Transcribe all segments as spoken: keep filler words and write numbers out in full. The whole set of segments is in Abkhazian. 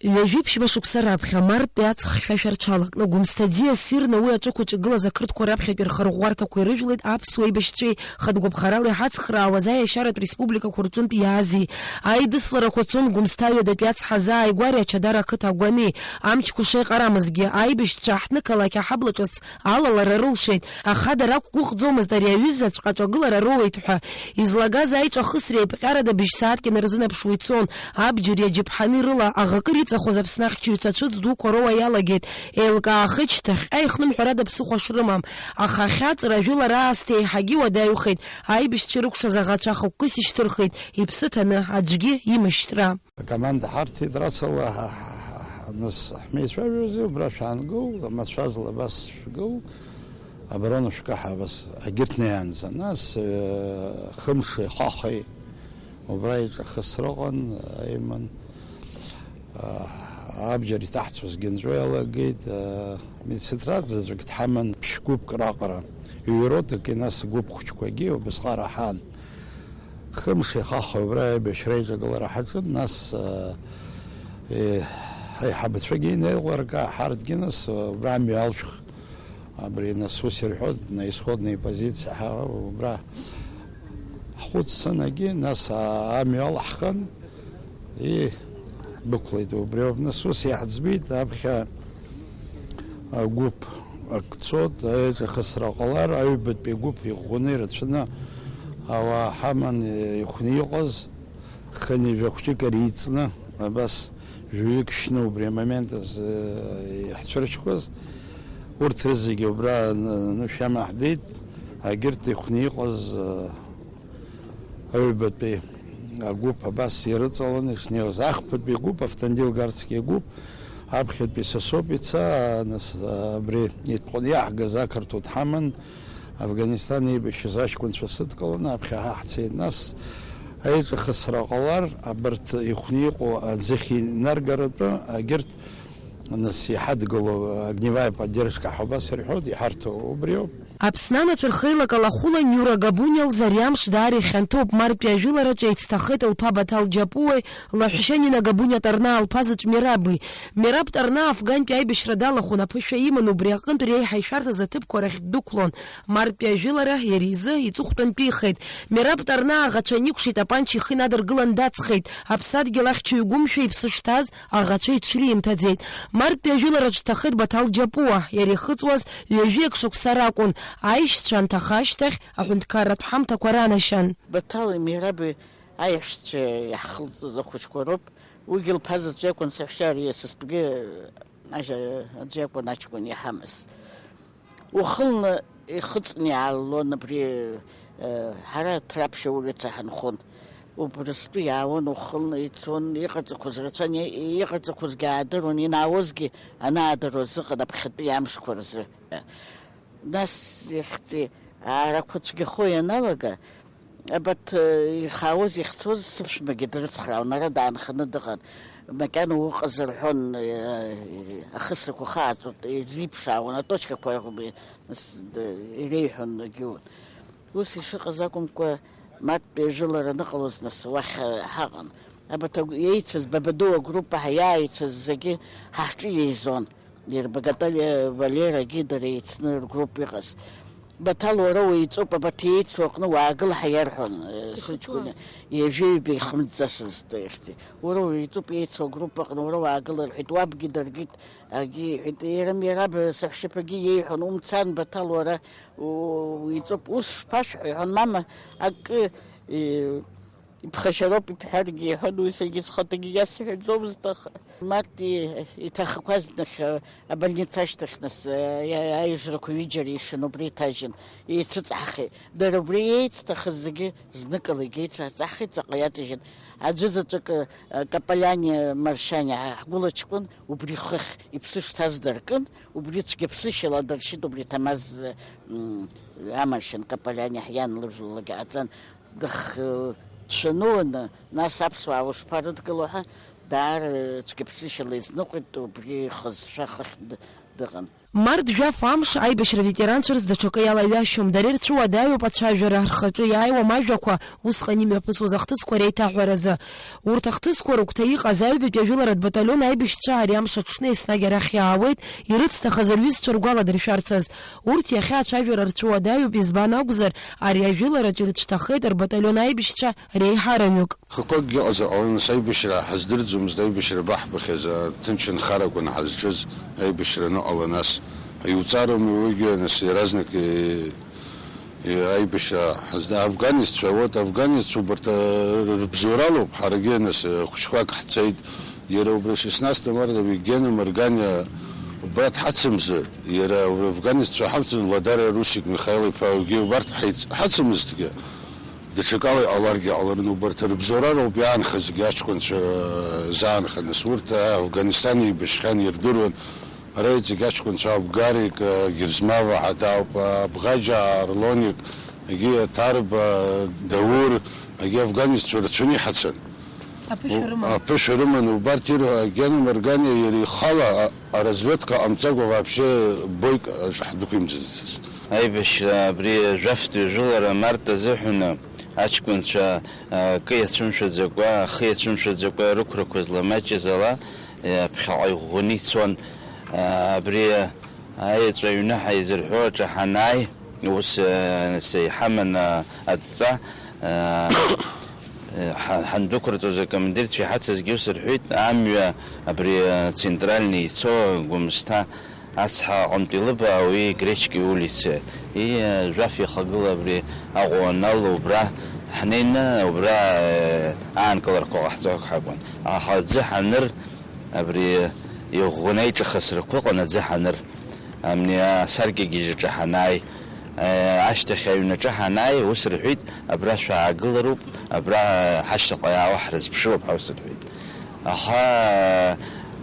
Ҩажәи ԥшьба шықәса раԥхьа, марттәи аҵх хьшәашәа рҽалакны, Гәымсҭа аӡиас ирны уи аҿықәаҿ игылаз ақырҭқәа раԥхьатәи рхырӷәӷәарҭақәа ирыжәлеит аԥсуа еибашьцәеи хатә гәаԥхарала иҳацхраауаз аиашьаратә республикақәа рҿынтә иаазеи. Аидысларақәа цон Гәымсҭа ҩадатәи ацҳа азааигәареи Ачадара ақыҭа агәани. Амчқәа шеиҟарамызгьы, аибашьцәа аҳҭнықалақь аҳабла ҿыц алалара рылшеит, аха дара ақәгәыӷӡомызт ари аҩызаҵә аҿагылара роуеит ҳәа. Излагаз аиҿахысреи аиԥҟьарада быжь сааҭк инарзынаԥшуа ицон, абџьари аџьаԥҳани рыла аӷакы иҵахоз Аԥсны ахьчаҩцәа ацәыӡ дуқәа роуа иалагеит, еилкаахеит шьҭахьҟа ихнымҳәрада ԥсыхәа шрымам. Аха ахьаҵра ажәылара аасҭа еиҳагьы иуадаҩхеит, аибашьцәа ирыкәшаз аӷацәа хықәкыс ишьҭырхит, иԥсы ҭаны аӡәгьы имышьҭра. Акоманда ҳарҭеит, рацәала ҳа, ҳа, ҳа, ҳа, нас ҳмеицәажәози, убра шәаангыл, амацәазла абас шәгыл, оборона шәкаҳа абас, агьырҭ неиаанӡа. Нас, э, хымшеи хахеи убра иҿахысра ыҟан, аиман, а, абџьар иҭаҳцәозгьы нҵәо иалагеит, а, медсестра заҵәык дҳаман ԥшь-гәыԥк раҟара, ҩ-ротаки, нас гәыԥ хәыҷқәагьы убасҟак ҳан. Хымш ихахо убра аибашьра аиҿагылара ҳаҿын, нас, э, э, аиҳабацәагьы инеилыркаа, ҳарҭгьы нас, э, убра амҩа алшәх, абри нас ус ирҳәоит, на исходные позиции, ҳа убра ҳхәыццынагьы, нас, а, амҩа алаҳхын, и, дәықәлеит убриоуп. Нас ус иаҳӡбеит, аԥхьа агәыԥ ак цот, аиҿахысра ҟалар, аҩбатәи агәыԥ иӷәӷәаны ирацәаны ауаа ҳаман ихәны иҟаз, хынҩажәа хәҷык ари иҵны, абас жәаҩык шьны убри амомент азы иаҳцәыршьқәаз, урҭ рызегьы убра н-, анышә иамаҳдеит, агьырҭ ихәны иҟаз, аҩбатәи агәыԥ абас ирыҵаланы ишнеиуаз, ахԥатәи агәыԥ, Автандил Гарцкий агәыԥ, аԥхьатәи са соуп ица, нас, абри итҟәаны иаҳгаз ақырҭуа дҳаман, Афганистан еибашьыз аҷкәынцәа сыдкыланы аԥхьа ҳа ҳцеит. Нас аиҿахысра ҟалар, абарҭ ихәны иҟоу аӡыхь инаргаратәы, агьырҭ, нас иҳадгылоу огневая поддержка ҳәа убас ирҳәоит, иҳарҭо убриоуп. Аԥсны анацәа рхеилак алахәыла Ниура Габуниа лзы ари амш даара ихьанҭоуп. Мартәи ажәылараҿы еицҭахеит лԥа Баҭал Џьапуеи лаҳәшьа Нина Габуниа Ҭарнаа лԥа заҵә Мераби. Мераб Ҭарнаа афгантәи аибашьра далахәын, аԥышәа иман, убри аҟынтә реиҳа ишәарҭаз аҭыԥқәа рахь ддәықәлон. Мартәи ажәылара иара изы иҵыхәтәантәихеит. Мераб Ҭарнаа аӷацәа аникәшеит, атапанча ихы инадыргылан дацхеит. Аԥсадгьыл ахьчаҩ гәымшәа иԥсы шҭаз, аӷацәа иҽримҭаӡеит. Марттәи ажәылараҿ дҭахеит Баҭал Џьапуа, иара ихыҵуаз ҩажәиак шықәса ракәын, аишьцәа анҭаха ашьҭахь аҳәынҭқарратә ҳамҭақәа ранашьан. Баҭали Мераби аиашьцәа иаҳхылҵыз ахәыҷқәа роуп, уигьы лԥа заҵә иакәын, саҳәшьа ари асасцәагьы ажьа аӡә иакәын аҷкәын иҳамаз. Ухылны ихыҵны иаалон абри, э, ҳара Ҭраԥшьа улица ҳанхон. Убрыстәы иаауан, ухылны ицон, иҟаҵақәаз рацәан, и-, иҟаҵақәазгьы аадыруан, инаауазгьы анаадыруаз ыҟан аԥхьатәи амшқәа рзы. Нас ихьӡи аарақәа цәгьахо ианалага, Абарҭ, э, ихаауаз, ихьцоз сыԥшәмагьы дрыцхраауан, ара даанханы дыҟан. Макьана уҟазар ҳәон, э, ахысрақәа хааҵоит, ирзиԥшаауан, аточкақәа, э, с-, д-, иреиҳәон егьиуан. Ус ишыҟаз акәымкәа, маттәи ажәылара аныҟалоз, нас, уахь, э, ҳаҟан. Абарҭ агә-, еицыз, Бабаду агруппа ҳәа иааицыз зегьы ҳа ҳҿы еизон. Иара Багаталиа Валерагьы дара еицны ргрупп иҟаз. Баҭал, уара уеиҵоуп, абарҭ еицу аҟны уаагыл ҳәа иарҳәон, э, сыҷкәын, иахьыҟаз, ҩажәаҩба ихымҵӡацызт ихьӡи. Уара уеиҵоуп еицу агрупп аҟны, уара уаагыл рҳәеит, уабгьы даргьы, агьи иҳәеит, иара, иара аб-, саҳәшьаԥагьы иеиҳәон, умцан, Баҭал, уара у-, уеиҵоуп, ус шԥашәҳәо, иҳәон, мама, акы, э, Иԥхашьароуп ибҳәаргьы, иҳәон уи, саргьы схаҭагьы иасҳәаӡомызт, аха. Март и-, иҭахақәаз нахь, а, абольница ашьҭахь, нас, а, иа-, аижрақәа ҩыџьара ишьан, убра иҭажьын, еицыҵаҳхит. Дара убри еицҭахыз зегьы зныкала егьеицаҵаҳхит, ҵаҟа иаҭыжьын. Аӡәы заҵәык, а, Капаляни Маршьани ҳгәылаҷкәын убри хыхь иԥсы шҭаз даркын, убри цәгьаԥсышьала дыршьит, убри Ҭамаз, м, амаршьан Капаляни ҳиан лыжәлалак иҟаҵан. Дых-, дшәаны уны, нас аԥсуаа ушԥарыдгыло ҳәа, даара цәгьаԥсышьала изныҟәеит, убри ихазшәа хыхь д-, дыҟан. Март жәаф амш аибашьра ветеранцәа рзы даҽакы иалаҩашьом, дара ирцәыуадаҩуп ацәажәара, рхаҿы иааиуам ажәақәа, усҟан имҩаԥысуаз ахҭысқәа реиҭаҳәаразы. Урҭ ахҭысқәа рыгәҭа иҟаз аҩбатәи ажәыларатә баталион аибашьцәа ари амш аҽны еснагь арахь иаауеит, ирыцҭахаз рҩызцәа ргәаладыршәарцаз. Урҭ иахьа ацәажәара рцәыуадаҩуп, избан акәзар, ари ажәылараҿ ирыцәҭахеит рбаталион аибашьцәа реиҳараҩык. Хықәакгьы ыҟазар ҟалон, нас аибашьра ҳаздырӡомызт, аибашьра баҳбахьаз, аҭынчынхарақәан ҳазҿыз аибашьра аныҟала, нас иуҵароума уигьы, нас иаразнак, э, э, аибашьра ҳазна-, афганеццәа, вот афганеццәа убарҭ, э, рыбзоуралоуп, ҳарагьы, нас, э, хәыҷқәак ҳцеит, иара убра шестнадцатого марта Гена Марганиа убра дҳацымзар, иара убра афганеццәа ҳацын, Ладариа Русик Михаил-иԥа, уигьы убарҭ ҳаиц-, ҳацымызҭгьы. Даҽакала иҟаларгьы ҟаларын, убарҭ рыбзоура роуп иаанхазгьы аҷкәынцәа заанханы. Нас урҭ Афганистан еибашьхьан, ирдыруан. Ара иҵегь аҷкәынцәа Абгарик, Герзмава ҳәа дауп, Абӷаџьаа Арлоник, егьи Аҭарба Даур, егьи афганеццәа рацәаны иҳацын. Аԥышәа рыман. Аԥышәа рыман, убарҭ ирҳәо, Гена Марганиа иара ихала, а, аразведка ҟамҵакәа вообще бойк аҿы ҳдәықәимҵаӡацызт. Аибашьра абри жәафтәи жәылара март азыҳәаны аҷкәынцәа, а, акы иацәымшәаӡакәа, ахы иацәымшәаӡакәа рықәрақәа зламаҷыз ала, а, ԥхьаҟа иӷәӷәаны ицон. А, абри аеҵәа аҩны ҳаизырҳәо аҿы ҳанааи, ус, а, нас иҳаман, а, адҵа, а, ҳа-, ҳандәықәырҵоз акомандирцәа иҳацызгьы ус рҳәеит, амҩа абри, а, центральный ицо Гәымсҭа ацҳа аҟынтә илыбаа уи Гречки улица, и, жәаф ихагыла абри Аҟәа уанала убра ҳнеины, убра, э, аанкыларақәа ҟаҳҵо ҳакәын. Аха аӡы ҳаныр, абри иӷәӷәаны аиҿахысрақәа ыҟан аӡы ҳаныр. Амни асаркьагьежь аҿы ҳанааи, э, ашьҭахь аҩнаҿы ҳанааи, ус рҳәеит, абра шәаагылароуп, абра ҳашьҭахьҟа иаауа ҳрызԥшыроуп ҳәа ус рҳәеит. Аха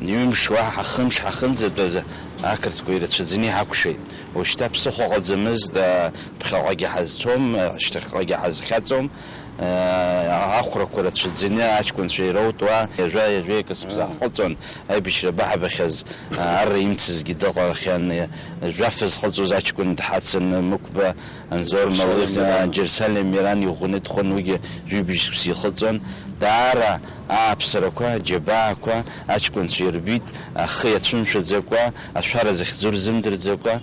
ҩымш, уаҳа хымш ҳахынӡатәаз ақырҭқәа ирацәаӡаны иҳакәшеит. Уажәшьҭа ԥсыхәа ҟаӡамызт, а, ԥхьаҟагьы ҳазцом, а, шьҭахьҟагьы ҳазхьаҵуам. А, ахәрақәа рацәаӡаны аҷкәынцәа ираутуа, ҩажәа-ҩажәа икыцԥсаахыҵуан, аибашьра баҳбахьаз, а, арра имцызгьы дыҟахьан, а, жәаф зхыҵуаз аҷкәын дҳацын, Мықәба Анзор Малыхь, Џьерсалиа Миран. Џьерсалиа Миран иӷәӷәаны дхон, уигьы жәибжь шықәса ихыҵуан. Даара ааԥсарақәа, аџьабаақәа аҷкәынцәа ирбит, ахы иацәымшәаӡакәа, ашәара захьӡу рзымдырӡакәа,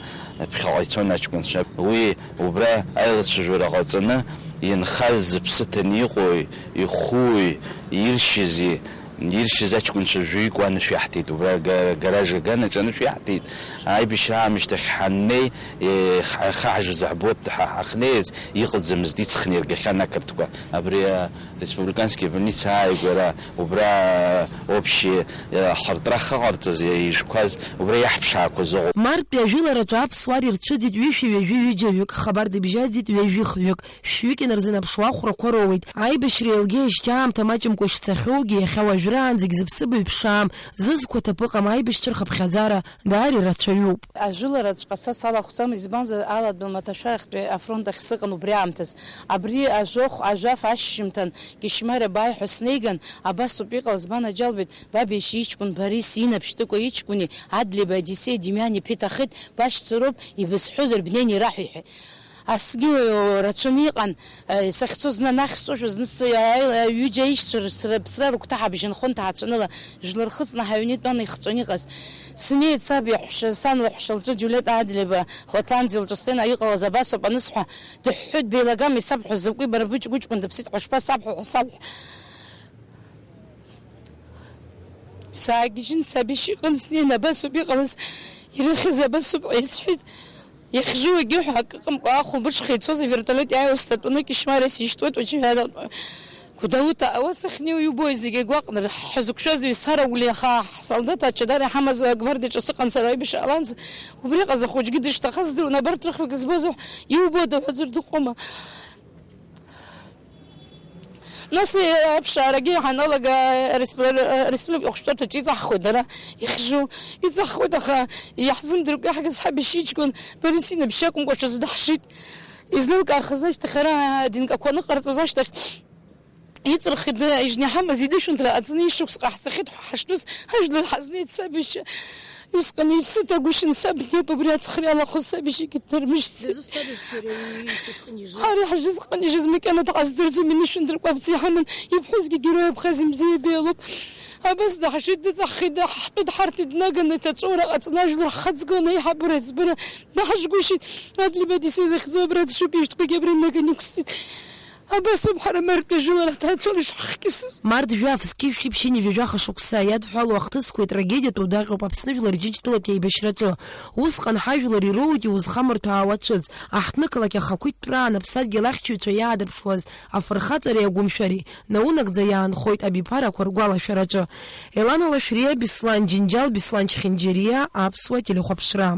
ԥхьаҟа ицон аҷкәынцәа. Уи убра аилацәажәара ҟаҵаны, инхаз зыԥсы ҭаны иҟои, ихәуи, иршьызи, иршьыз аҷкәынцәа жәаҩык уа анышә иаҳҭеит, убра га-, гараж аганаҿ анышә иаҳҭеит. Аибашьра аамышьҭахь ҳаннеи, е, х-, хаҳжа заҳбот ҳа-, ҳахнеиз, иҟаӡамызт, иҵхны иргахьан ақырҭқәа. Абри, а, республикански абольница ааигәара, убра, а, общи, а, ахыртра ахьыҟарҵаз, а, ижқәаз, убра иаҳԥшаақәаз ыҟоуп. Марттәи ажәылараҿы аԥсуаа ирцәыӡит ҩышәи ҩажәи ҩыџьаҩык, хабар дыбжьаӡит ҩажәи хҩык. Шәҩык инарзынаԥшуа ахәрақәа роуеит. Аибашьра еилгеижьҭеи аамҭа маҷымкәа ишцахьоугьы, иахьа уажәраанӡагь зыԥсыбаҩ ԥшаам, зызқәа ҭабуп, аибашьцәа рхыԥхьаӡара даара ирацәаҩуп. Ажәылараҵәҟьа са салахәӡам, избанзар, Аладәы маҭәашәарахьтәи афронт ахь сыҟан убри аамҭаз. Абри ажәохә, ажәаф ашьжьымҭан Кьышьмариа бааи ҳәа снеиган, абас ауп иҟалаз, банаџьалбеит, Бабиашьа иҷкәын Борис, Инап Шьтәыкәа иҷкәыни, Адлеиба Одиссеи Демиани ԥиҭахеит, башьцәа роуп, ибызҳәозар бнеины ираҳәа иҳәеит. Асгьы рацәаны иҟан, э, сахьцоз зны анахь сҵошәа, зны сы-, аи-, ҩыџьа аишьцәа рыԥсра, ԥсра рыгәҭа ҳабжьанхон ҭаацәаныла, жәлар рхыҵны ҳаҩны итәан ихҵәаны иҟаз. Снеит саб иаҳәшьа, сан лаҳәшьа лҿы Џьулиета Адлеиба Хотландиа лҿы снеины иҟалаз абасоуп анысҳәа, дыҳәҳәоит, беилагама исабҳәаз закәи бара быҷ-, быҷкәын дыԥсит ҳәа шԥасабҳәо ҳәа салҳәа. Саагьежьын, саб ишьаҟны снеин, абасоуп иҟалаз, ирыхьыз абасоуп ҳәа исҳәеит. Иахьжу егьиу ҳәа акы ыҟамкәа, ахәылбыҽха ицоз авертолиот иааиуаз сатәаны Кьышьмариа сишьҭуеит, уаҵәы ҩадатәа. Гәдоуҭа ауа сахьнеиуа иубои зегьы агәаҟра, ҳзықәшәаз ҩсарагәлиаха ҳсолдаҭ ачадар иҳамаз агвардиаҿы сыҟан сара аибашьраҟаланӡа, убриаҟаз ахәыҷгьы дышҭахаз здыруан, абарҭ рыхҩык збозу, иубода ҳәа аӡәыр дыҟоума? Нас, э, аԥшаарагьы ҳаналага, республи-, э, республика ахәшәтәырҭаҿы иҵаҳхуеит дара, ихьжу, иҵаҳхуеит, аха иаҳзымдыркәа иаҳгаз ҳаб ишьа иҷкәын Борис Инап Шьтәыкәа ҿыц даҳшьит. Излылкаахаз ашьҭахь ара адинкақәа аныҟарҵоз ашьҭахь иҵырхит, ижны иҳамаз идышәынҭра аӡны ишықәс ҟаҳҵахьеит ҳәа ҳаштәыз ажәлар ҳазнеит саб ишьа. Усҟан иԥсы ҭагәышьан, саб диоуп абри ацхыраалахо саб ишьагьы днармышьҭ. Дызусҭадаз џьара иҩышьҭыԥ ҟаниҵоз? Ҳара иҳажәыз ҟаниҵоз макьана дҟаздырӡом, инышәынҭрақәа абҵа иҳаман, иԥҳәысгьы герои Абхаз имзиа беилоуп. Абас даҳашеит, дыҵаҳхит, даҳ-, ҳтәы дҳарҭеит, днаганы иҭаҵоура ҟаҵаны ажәлар ҳхаҵгыланы аиҳабыра аӡбара даҳажгәышьеит. Адлибеди сизыхьӡо абра дшыпеижьҭқәагьы абра инаганы иқәсҵеит. Абас ауп ҳара мартәи ажәылара ҳҭаацәала ишаҳхкьысыз. Март жәаф зқьи жәшәи ԥшьынҩажәи жәаха шықәса иадҳәалоу ахҭысқәеи атрагедиатәу даҟьоуп Аԥсны жәлар Џьынџьтәылатәи аибашьраҿы. Усҟан ҳажәлар ироуит иузхамырҭәаауа ацәыӡ, аҳҭнықалақь ахақәиҭтәраан аԥсадгьыл ахьчаҩцәа иаадырԥшуаз афырхаҵареи агәымшәареи, наунагӡа иаанхоит абиԥарақәа ргәалашәараҿы. Елана Лашәриа, Беслан Џьынџьал, Беслан Чхинџьариа, Аԥсуа телехәаԥшра.